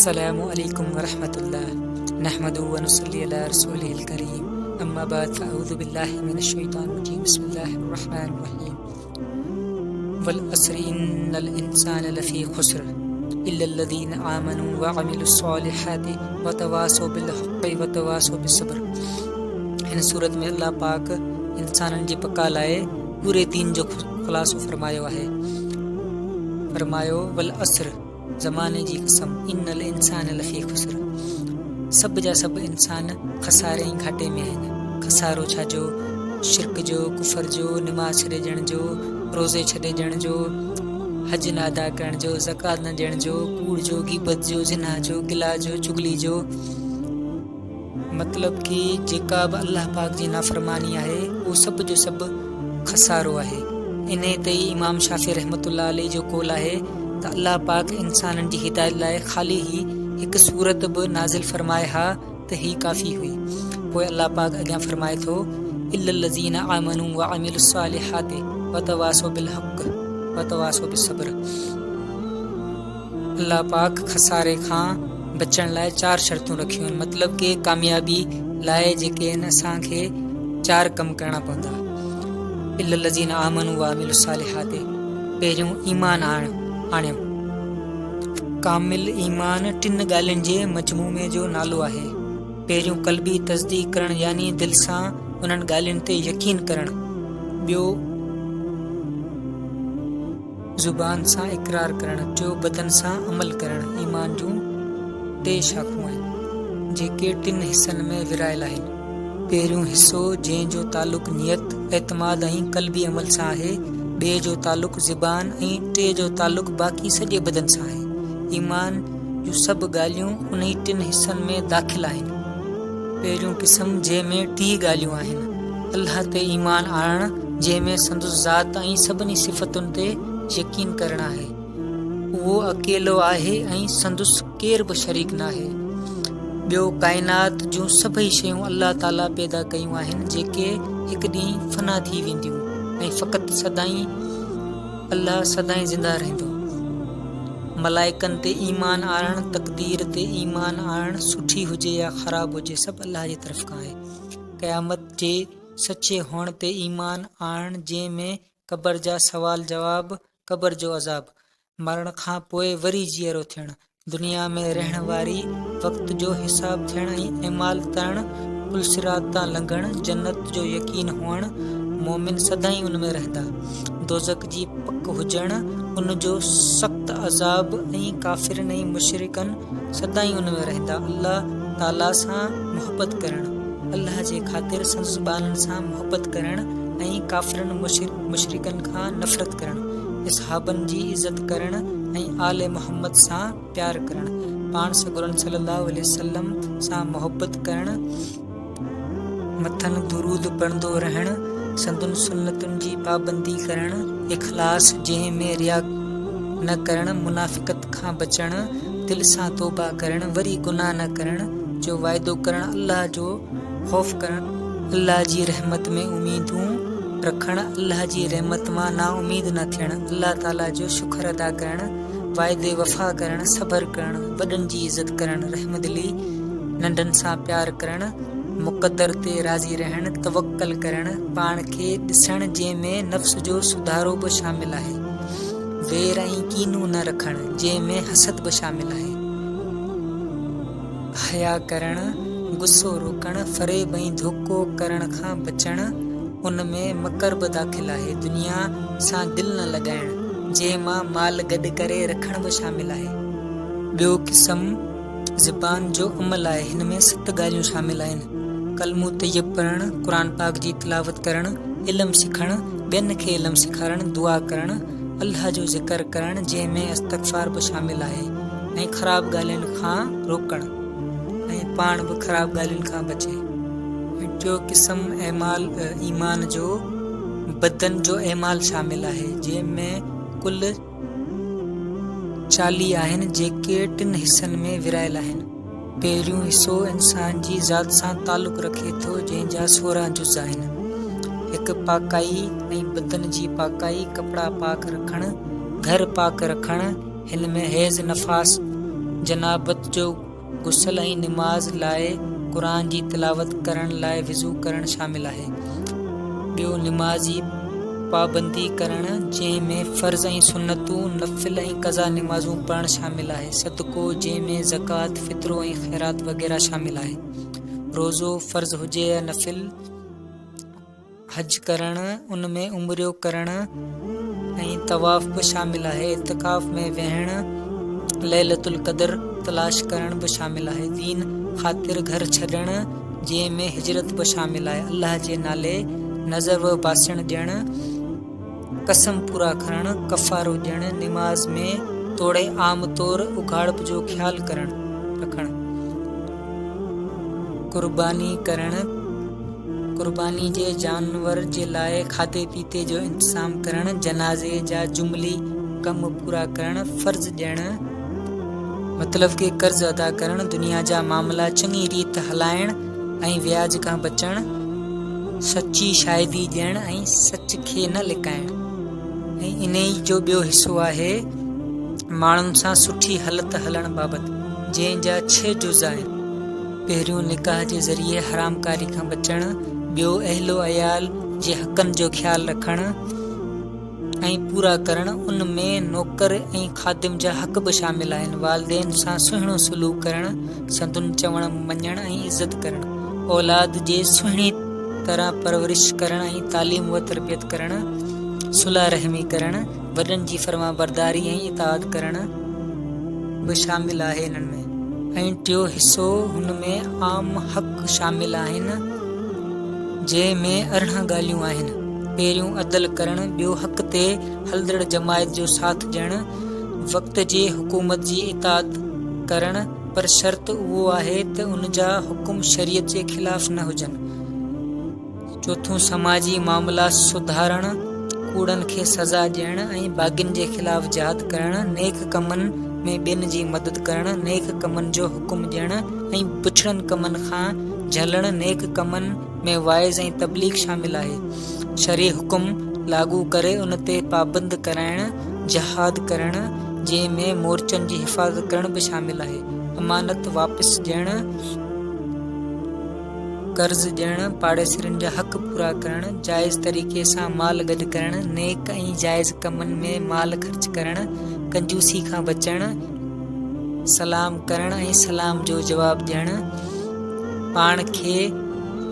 السلام عليڪم ورحمة الله نحمده ونصلي علي رسوله الڪريم اما بعد فاعوذ بالله من الشيطان الرجيم بسم الله الرحمن الرحيم والعصر ان الانسان لفي خسر الا الذين آمنوا وعملوا الصالحات وتواصوا بالحق وتواصوا بالصبر هن سورت ۾ الله پاڪ انسانن جي بقا لاء پوري دين جو خلاصو فرمايو آهي فرمايو والعصر زماني جي قسم ان الانسان لفي خسر سڀ جا سڀ انسان خساري ۽ گهاٽي ۾ آهن. خسارو ڇا جو؟ شرڪ جو، ڪفر جو، نماز ڇڏي ڏيڻ جو، روزي ڇڏي ڏيڻ جو، حج نه ادا ڪرڻ جو، زڪوات نه ڏيڻ جو، ڪوڙ جو، غيبت جو، زنا جو، گلا جو، چغلي جو. مطلب ڪي جيڪا به الله پاڪ جي نافرماني آهي اهو سڀ جو سڀ خسارو آهي. انهي تي ئي امام شافعي رحمة الله عليه جو قول آهي ته الله پاڪ انسانن جي هدايت لاء خالي هي هڪ سورت به نازل فرمائي ها ته هي ڪافي هئي. پوء الله پاڪ اڳيان فرمائي ٿو الا الذين آمنوا وعملوا الصالحات وتواصوا بالحق وتواصوا بالصبر. الله پاڪ خساري کان بچڻ لاء چار شرطون رکيون آهن مطلب ڪي ڪاميابي لاء جيڪي آهن اسان کي چار ڪم ڪرڻا پوندا الا الذين آمنوا وعملوا الصالحات پهريون ايمان آڻ آڻيو ڪامل ايمان ٽن ڳالهين جي مجموعي جو نالو آهي پهريون قلبي تصديق ڪرڻ يعني دل سان انهن ڳالهين تي يقين ڪرڻ ٻيو زبان سان اقرار ڪرڻ، ٽيو بدن سان عمل ڪرڻ ايمان جون ٽي شاخون آهن، جيڪي ٽن حصن ۾ ورهايل آهن. پهريون حصو جنهن جو تعلق نيت، اعتماد ۽ قلبي عمل سان آهي، ٻئي جو تعلق زبان ۽ ٽئين جو تعلق باقي سڄي بدن سان آهي. ايمان جون سڀ ڳالهيون انهي ٽن حصن ۾ داخل آهن. پهريون قسم جنهن ۾ ٽي ڳالهيون آهن، الله تي ايمان آڻڻ جنهن ۾ سندس ذات ۽ سڀني صفتن تي يقين ڪرڻ آهي. اهو اڪيلو آهي ۽ سندس ڪير به شريڪ ناهي. ٻيو ڪائنات جون سڀئي شيون الله تعاليٰ پيدا ڪيون آهن جيڪي هڪ ڏينهن فنا ٿي وينديون ۽ فقط سدائين الله سدائين زنده رهندو. ملائڪن تي ايمان آڻڻ، تقدير تي ايمان آڻڻ سٺي هجي يا خراب هجي سڀ الله جي طرف کان آهي. قيامت جي سچي هئڻ تي ايمان آڻڻ جنهن ۾ قبر جا سوال جواب، قبر جو عذاب، مرڻ کان پوء وري جيئرو ٿيڻ، دنيا ۾ رهڻ واري وقت جو حساب ٿيڻ ۽ اعمال ترڻ، پل صراط تان لنگهڻ، جنت جو يقين هئڻ، مؤمن سدائين ان ۾ رهندا، دوزخ جي پڪ هجڻ، ان جو سخت عذاب ۽ ڪافرن ۽ مشرڪن سدائين ان ۾ رهندا، الله تعاليٰ سان محبت ڪرڻ، الله جي خاطر سندس ٻانهن سان محبت ڪرڻ ۽ ڪافرن مشرڪن کان نفرت ڪرڻ، اصحابن جي عزت ڪرڻ ۽ آل محمد سان پيار ڪرڻ، پاڻ سڳورن صلي الله عليه وسلم سان محبت ڪرڻ، مٿن درود پڙهندو رهڻ، سندن سنتن جي پابندي ڪرڻ، اخلاص جنهن ۾ ريا نه ڪرڻ، منافقت کان بچڻ، دل سان توبه ڪرڻ، وري گناهه نه ڪرڻ جو وعدو ڪرڻ، الله جو خوف ڪرڻ، الله جي رحمت ۾ اميدون رکڻ، الله جي رحمت مان نااميد نه ٿيڻ، الله تعاليٰ جو شڪر ادا ڪرڻ، وعدي وفا ڪرڻ، صبر ڪرڻ، وڏن جي عزت ڪرڻ، رحمدلي، ننڍن سان پيار ڪرڻ، مقدر تي راضي رهڻ، توڪل ڪرڻ، پاڻ کي ڏسڻ جنهن ۾ نفس جو سڌارو به شامل آهي، وير ۽ ڪينو نه رکڻ جنهن ۾ حسد به شامل آهي. حيا ڪرڻ، غصو روڪڻ، فريب ۽ ڌوڪو ڪرڻ کان بچڻ، ان ۾ مڪر به داخل آهي، دنيا سان دل نه لڳائڻ، جنهن مان مال گڏ ڪري رکڻ به شامل آهي. ٻيو قسم زبان جو عمل آهي، هن ۾ ست ڳالهيون شامل آهن، ڪلمو طيب پڙهڻ، قرآن پاڪ جي تلاوت ڪرڻ، علم سکڻ، ٻين کي علم سيکارڻ، دعا ڪرڻ، الله جو ذڪر ڪرڻ جنهن ۾ استغفار به شامل آهي. ۽ خراب ڳالهين کان روڪڻ ۽ پاڻ به خراب ڳالهين کان بچي. ۽ ٽيون قسم اعمال ايمان جو بدن جو اعمال شامل آهي جنهن ۾ ڪل 40 آهن جيڪي ٽن حصن ۾ ورهايل آهن. پهريون حصو انسان جي ذات سان تعلق رکي ٿو جنهن جا 16 جز آهن. هڪ پاڪائي ۽ بدن جي پاڪائي، ڪپڙا پاڪ رکڻ، گهر پاڪ رکڻ، هن ۾ حيض نفاس جنابت جو غسل ۽ نماز لاء قرآن جي تلاوت ڪرڻ لاء وضو ڪرڻ شامل آهي. ٻيو نماز جي پابندي ڪرڻ جنهن ۾ فرض ۽ سنتون، نفل ۽ قضا نمازون پڙهڻ شامل آهي. صدقو جنهن ۾ زڪوات، فطرو ۽ خيرات وغيره شامل آهي. روزو فرض هجي يا نفل. حج ڪرڻ، ان ۾ عمرو ڪرڻ ۽ طواف به شامل آهي. اعتڪاف ۾ ويهڻ، ليلة القدر تلاش ڪرڻ به شامل آهي. دين خاطر گهر ڇڏڻ، جنهن ۾ هجرت به شامل آهي. الله جي نالي نذر و باسڻ ڏيڻ، قسم پورا کڻڻ، ڪفارو ڏيڻ، نماز ۾ توڙي عام طور اگهاڙپ جو خيال ڪرڻ رکڻ. قرباني ڪرڻ، قرباني جي جانور جي لاء کاڌي پيتي جو انتظام ڪرڻ، جنازي جا جملي ڪم پورا ڪرڻ، فرض ڏيڻ، مطلب ڪي قرض ادا ڪرڻ، دنيا جا معاملا چڱي ريت هلائڻ ۽ وياج کان بچڻ، سچي شاهدي ڏيڻ ۽ سچ کي نه لڪائڻ ۽ انهي جو ٻيو حصو آهي ماڻهن سان سٺي هلت هلڻ بابت، جنهن جا ڇهه جز آهن. پهريون نڪاح جي ذريعي حرام ڪاري کان بچڻ، ٻيو اهل و عيال جي حقن جو خيال رکڻ ۽ پورا ڪرڻ، ان ۾ نوڪر ۽ خادم جا حق به شامل آهن، والدين سان سهڻو سلوڪ ڪرڻ، سندن چوڻ مڃڻ ۽ عزت ڪرڻ، اولاد جي سهڻي طرح پرورش ڪرڻ ۽ تعليم و تربيت ڪرڻ، صله رحمي ڪرڻ، وڏن جي فرمانبرداري ۽ اطاعت ڪرڻ به شامل آهي انهن ۾. ۽ ٽيو حصو هن ۾ عام حق شامل آهن جنهن ۾ 18 ڳالهيون آهن. پهريون عدل ڪرڻ، ٻيو حق تي هلندڙ جماعت جو ساٿ ڏيڻ، وقت جي حڪومت جي اطاعت ڪرڻ پر شرط اهو آهي ته ان جا حڪم شريعت جي خلاف نه هجن. چوٿون سماجي معاملا سڌارڻ، ڪوڙن کي سزا ڏيڻ ۽ باغين جي خلاف جهاد ڪرڻ، نيڪ ڪمن ۾ ٻين جي مدد ڪرڻ، نيڪ ڪمن جو حڪم ڏيڻ ۽ بڇڙن ڪمن کان جهلڻ، نيڪ ڪمن ۾ واعظ ۽ تبليغ شامل آهي. شرعي حڪم لاڳو ڪري ان تي پابند ڪرائڻ، جهاد ڪرڻ، جنهن ۾ مورچن جي حفاظت ڪرڻ به شامل آهي، امانت واپس ڏيڻ، قرض ڏيڻ، پاڙيسرين جا حق پورا ڪرڻ، جائز طريقي سان مال گڏ ڪرڻ، نيڪ ۽ جائز ڪمن ۾ مال خرچ ڪرڻ، ڪنجوسي کان بچڻ، سلام ڪرڻ ۽ سلام جو جواب ڏيڻ، پاڻ کي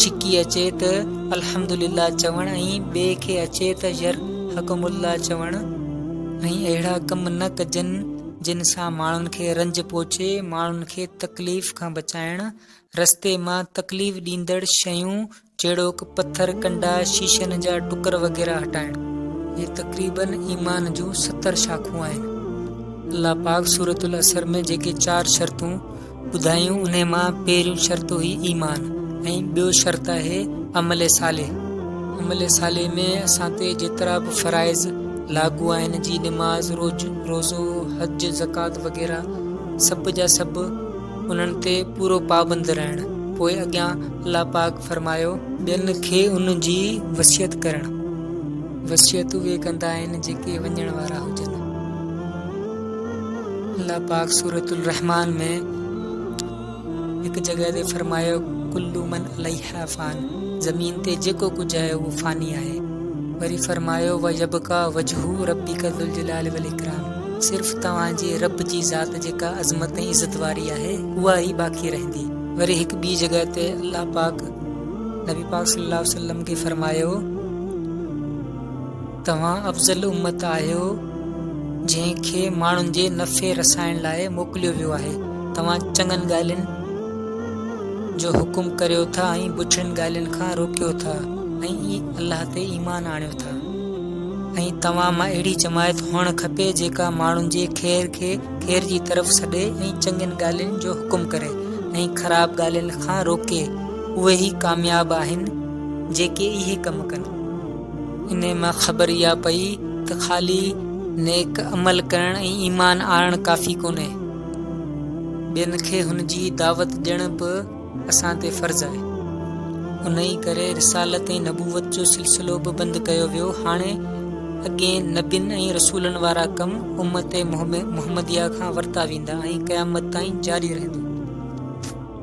ڇڪي اچي ته الحمدلله چوڻ ۽ ٻئي کي اچي ته يرحڪم الله چوڻ، ۽ اهڙا ڪم نه ڪجن جن سان ماڻهن کي رنج پهچي، ماڻهن کي تڪليف کان بچائڻ، رستي مان تڪليف ڏيندڙ شيون جهڙوڪ پٿر، ڪنڊا، شيشن جا ٽڪر وغيره هٽائڻ. هي تقريباً ايمان جون 70 شاخون آهن. الله پاڪ سورة العصر ۾ جيڪي چار شرطون ٻڌايون انهي مان پهريون شرط هئي ايمان ۽ ٻيو شرط آهي عمل صالح. عمل صالح ۾ اسان تي جيترا به فرائض لاڳو آهن جي نماز، روزو، حج، زڪوات وغيره سڀ جا سڀ انهن تي پورو پابند رهڻ. پوء اڳيان الله پاڪ فرمايو. ٻين کي ان جي وصيت ڪرڻ. وصيت اهي ڪندا آهن جيڪي وڃڻ وارا هجن. الله پاڪ سورة الرحمان ۾ هڪ جڳهه تي فرمايو ڪل من عليها فان زمين تي جيڪو ڪجهه آهي اهو فاني آهي. وري فرمايو ويبقيٰ وجه ربڪ ذو الجلال والاڪرام صرف توهان جي رب جي ذات جيڪا عظمت ۽ عزت واري آهي اها ئي باقي رهندي. وري هڪ ٻي جڳهه تي الله پاڪ نبي پاڪ صلي الله عليه وسلم کي فرمايو توهان افضل امت آهيو جنهن کي ماڻهن جي نفعي رسائڻ لاء موڪليو ويو آهي توهان چڱن ڳالهين جو حڪم ڪريو ٿا ۽ بڇڙين ڳالهين کان روڪيو ٿا ۽ الله تي ايمان آڻيو ٿا ۽ توهان مان اهڙي جماعت هئڻ کپي جيڪا ماڻهن جي خير کي خير جي طرف سڏي ۽ چڱين ڳالهين جو حڪم ڪري ۽ خراب ڳالهين کان روڪي اهي ئي ڪامياب آهن جيڪي اهي ڪم ڪن. انهي مان خبر اها پئي ته خالي نيڪ عمل ڪرڻ ۽ ايمان آڻڻ ڪافي ڪونهي. ٻين کي هن جي دعوت ڏيڻ به اسان تي فرض آهي. انهي ڪري رسالت ۽ نبوت جو سلسلو به بند ڪيو ويو. هاڻي اڳين نبين ۽ رسولن وارا ڪم امت محمديه کان ورتا ويندا ۽ قيامت تائين جاري رهندو.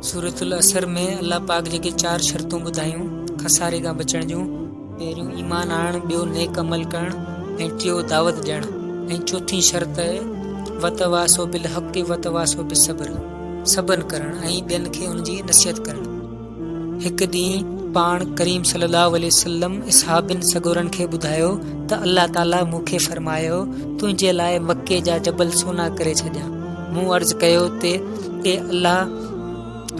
سورة العصر ۾ الله پاڪ جيڪي چار شرطون ٻڌايون خساري کان بچڻ جون، پهريون ايمان آڻڻ، ٻيو نيڪ عمل ڪرڻ ۽ ٽيو دعوت ڏيڻ ۽ چوٿين شرط وتواصوا بالحق وتواصوا بالصبر صبر ڪرڻ ۽ ٻين کي ان جي نصيحت ڪرڻ. هڪ ڏينهن پاڻ ڪريم صلي الله عليه وسلم اصحابن سڳورن کي ٻڌايو ته الله تعالي مون کي فرمايو تنهنجي لاء مڪي جا جبل سونا ڪري ڇڏيان مون عرض ڪيو ته اي الله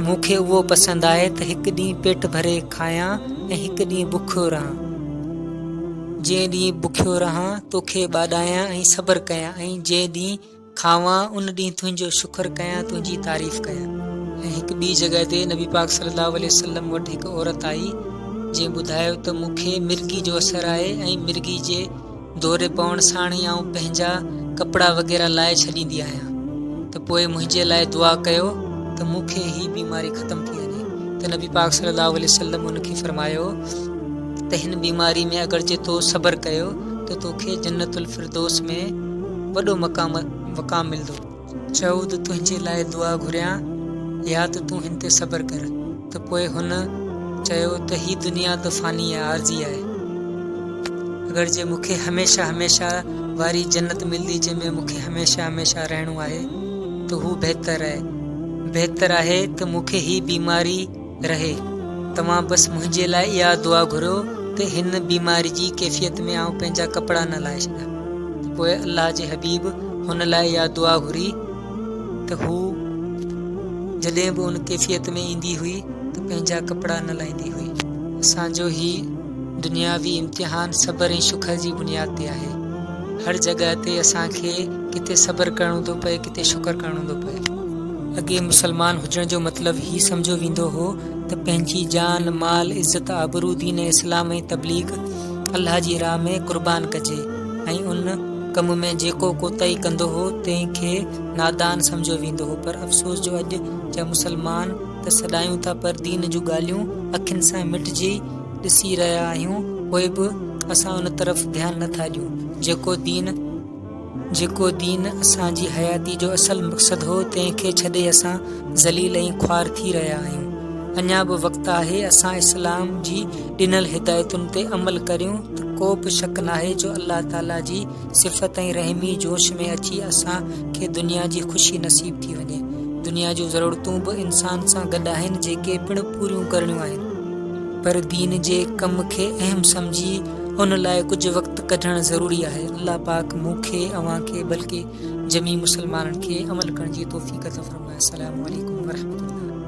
مون کي اهو پسند آهي ته هڪ ڏينهن پيٽ ڀري کايان ۽ هڪ ڏينهن بکيو رهان جنهن ڏينهن بکيو رهان توکي ٻاڏايان ۽ صبر ڪيان ۽ جنهن ڏينهن کاوان ان ڏينهن تنهنجو شڪر ڪيان تنهنجي تعريف ڪيان. ۽ هڪ ٻي جڳهه تي نبي پاڪ صلي الله عليه وسلم وٽ هڪ عورت آئي جنهن ٻڌايو ته مون کي مرگي جو اثر آهي ۽ مرگي جي دوري پوڻ ساڻ ئي آئون پنهنجا ڪپڙا وغيره لاهي ڇڏيندي آهيان ته پوء منهنجي لاء دعا ڪيو ته مون کي هي بيماري ختم ٿي وڃي ته نبي پاڪ صلي الله عليه وسلم ان کي فرمايو ته هن بيماري ۾ اگر جي تو صبر ڪيو ته توکي جنت الفردوس ۾ وڏو مقام وقام ملندو. چئو ته تنهنجي لاء دعا گهريان يا ته تون هن تي صبر ڪر ته پوء هن چيو ته هي دنيا ته فاني ۽ عارضي آهي. اگر جي مون کي هميشه هميشه واري جنت ملندي جنهن ۾ مون کي هميشه هميشه رهڻو آهي ته هو بهتر آهي. بهتر آهي ته مون کي هي بيماري رهي. توهان بس منهنجي لاء اها دعا گهريو ته هن بيماري جي ڪيفيت ۾ آئون پنهنجا ڪپڙا نه لاهي ڇڏيان. ته پوء الله جي حبيب هن لاء اها دعا گهري ته هو جڏهن به ان ڪيفيت ۾ ايندي هئي ته پنهنجا ڪپڙا نه لاهيندي هئي. اسان جو هي دنياوي امتحان صبر ۽ شڪر جي بنياد تي آهي. هر جڳهه تي اسان کي ڪٿي صبر ڪرڻو ٿو پئي ڪٿي شڪر ڪرڻو ٿو پئي. اڳي مسلمان هجڻ جو مطلب هي سمجهيو ويندو هو ته پنهنجي جان، مال، عزت، آبرو دين اسلام ۽ تبليغ الله جي راهه ۾ قربان ڪجي ۽ ان ڪم ۾ جيڪو ڪوتاهي ڪندو هو تنهن کي نادان سمجهيو ويندو هو پر افسوس جو اڄ جا مسلمان ته سڏايون ٿا پر دين جون ڳالهيون اکين سان مٽجي ڏسي رهيا آهيون پوء به اسان ان طرف ڌيان نه ٿا ڏيون جيڪو دين جيڪو دين اسان جي حياتي جو اصل مقصد هو تنهن کي ڇڏي اسان ذليل ۽ خوار ٿي رهيا آهيون. اڃا به وقت آهي اسان اسلام جي ڏنل هدايتن تي عمل ڪريون ته ڪو به شڪ ناهي جو الله تعالي جي صفت ۽ رحمي جوش ۾ اچي اسان کي دنيا جي خوشي نصيب ٿي وڃي. دنيا جون ضرورتون به انسان سان گڏ آهن جيڪي پڻ پوريون ڪرڻيون آهن. پر دين جي ڪم کي اهم سمجهي ان لاء ڪجهه وقت ڪڍڻ ضروري آهي. الله پاڪ مون کي، اوهان کي بلڪه جميع مسلمانن کي عمل ڪرڻ جي توفيق عطا فرمائي. السلام عليڪم ورحمة الله.